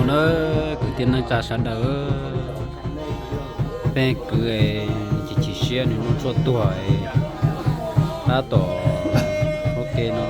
Na, kwv tij neej tsa sawv daws, peb kwv chim chim siab nws noj tshuaj tuag, tab tom ua ke no.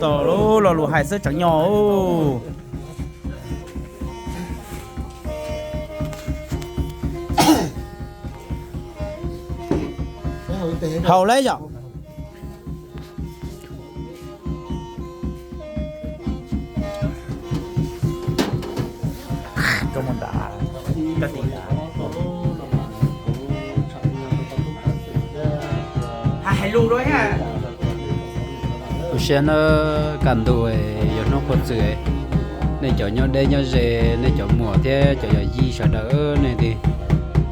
Tau lub lo lus hais xwb tseem nyo. Haus lawm yom. Lub siab na, kaj ntug yuav hnub qhuav txwm, nej cov nyob deb nyob ze, nej cov muam thiab cov yawm yij sawv daws, nej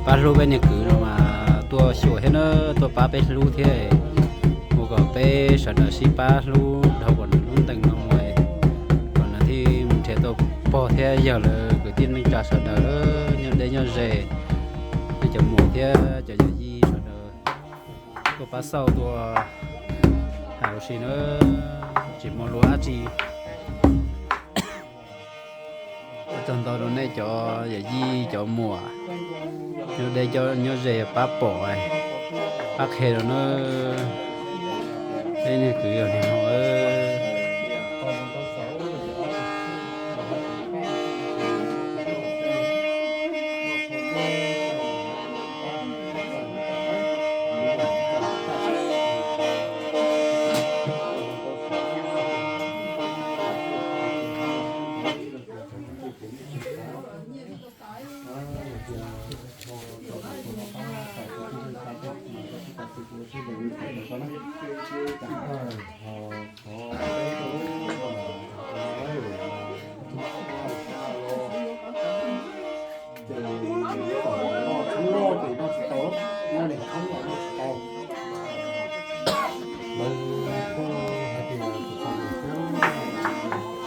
pab hlub peb niag kwv no mas tuaj xyuas thiab na, tuaj pab peb hlub thiab, ua kom peb sawv daws sib pab hlub dhau kom nws lub ntees no mus, kom nws thiaj mus nrhiav tau pog thiab yawg lawm. Kwv tij neej tsa sawv daws nyob deb nyob ze, nej cov muam thiab cov yawm yij sawv daws tuaj pab xauj tuaj hais ua si na, tsis muaj lus dab tsi. Ua tsaug ntau rau nej cov yawm yij cov muam nyob deb nyob ze pab pom, pab qhia rau na. Peb niag kwv yog niag no.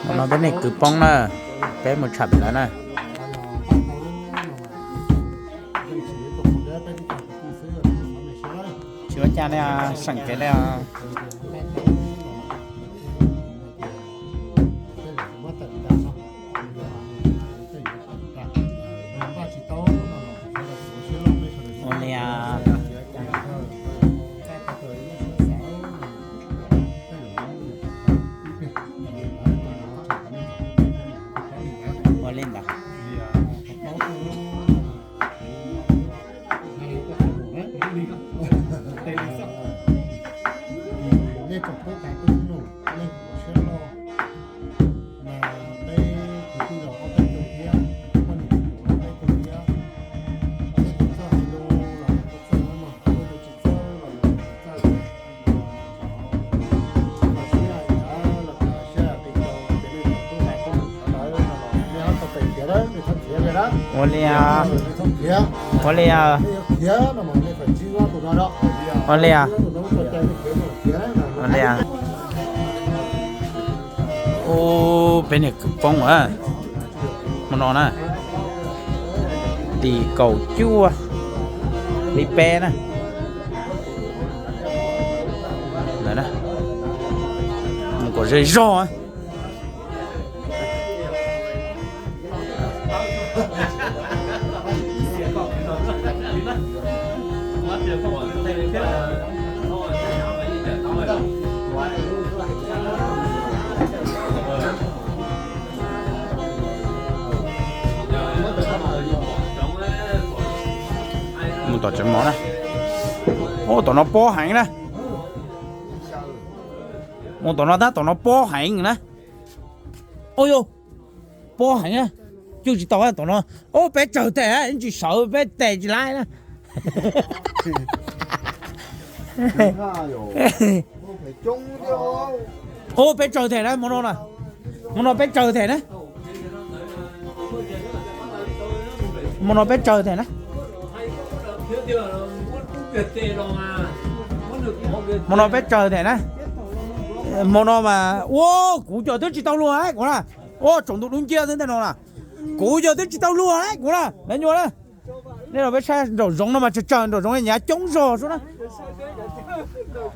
Hnub no peb niag kwv poob na, peb mus tsham lawv na. Tsis ua cas li, seem kev li os. Ua li os. Ua li ntawd. Ua li os. Ua li os. Ua li os. Ua li os. Ub, peb niag kwv poob a, hmo no na, tim kaum cuaj hli peb na. Mus kom ze zog. Mus tom tsev mov na. Ub, tom no pob heev na. Mus tom no tab tom no pob heev na. Ua yog pob heev na. Cwj tsis tau tom no. Ub, peb tsawg tes na, tsis sawv peb tes tsis laib na. Ub, peb tsawg tes na, hmo no na. Hmo no peb tsawg tes na. Hmo no peb tsawg tes na. Hmo no peb tsawg tes na. Hmo no mas ua kuv cov twb tsis tau luag kuv na. Ua tsaus ntuj dub nciab xwb ntawm no na. Kuv cov twb tsis tau luag kuv na, lawv nyuaj na. Nej los peb saib nraum zoov no mas tsawg tsawg, nraum zoov nyav coob zog sub na.